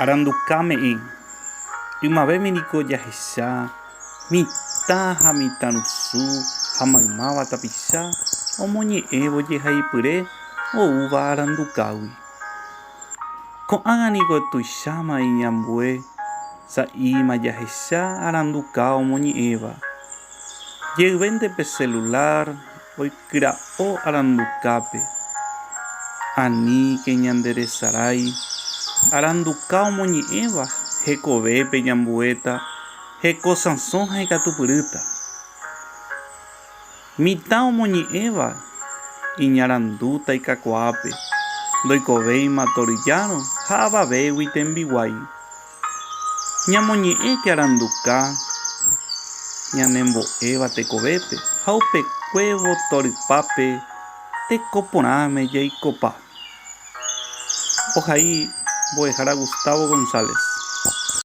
Aranduka me'ẽ. Ymavémi niko jahecha mitã ha mitãrusu ha maymáva tapicha omoñe'ẽvo jehaipyre oúva arandukágui. Ko'ág̃a niko tuicháma iñambue sa'íma jahecha aranduka omoñe'ẽva. Jeyvénte pe celular oikyra'o arandukápe. Aníke ñanderesarái aranduka omoñe'ẽva hekovépe ñambuéta hekosãso ha ikatupyrýta. Mitã omoñe'ẽva iñarandúta ikakuaápe, ndoikovéima toryjárõ ha avavégui tembiguái. Ñamoñe'ẽke aranduka ñanembo'éva tekovépe ha upekuévo torypápe teko porãme jaikopa. Ohai Mbo'ehára Gustavo González.